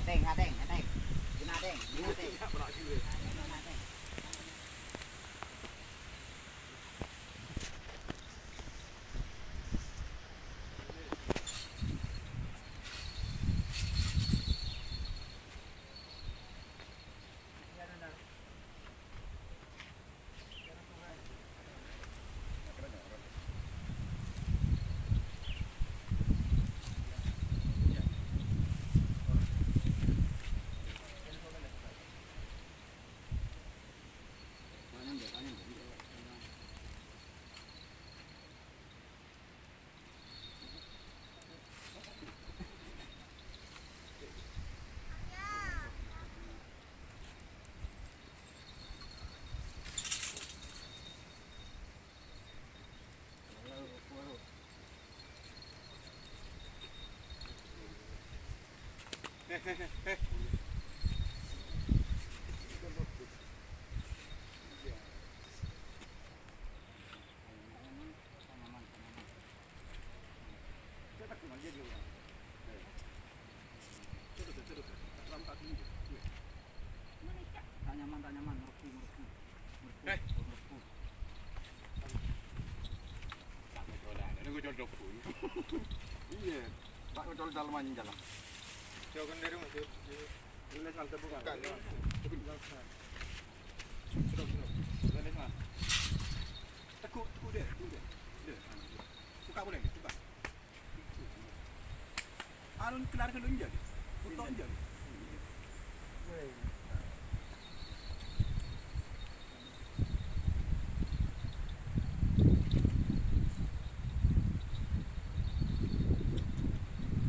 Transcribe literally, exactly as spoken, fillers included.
Ateng, ateng, ateng. Kena ateng, kena ateng. Ateng, kena ateng. Ta' nyaman, ta' nyaman, merbhu, merbhu. Merbhu, merbhu. Ta' ngocolan, ta' ngocol coba. Iyâ, ta' ngocol dalem anjing jalan. Jauh kan dari masuk. Ini santai bukan? Bukan. Terus, terus. Ini mana? Teguk, teguk deh, teguk deh. Deh, anu, deh. Buka boleh, buka. Anu, kelar dulu, iya, deh. Foto, iya, deh.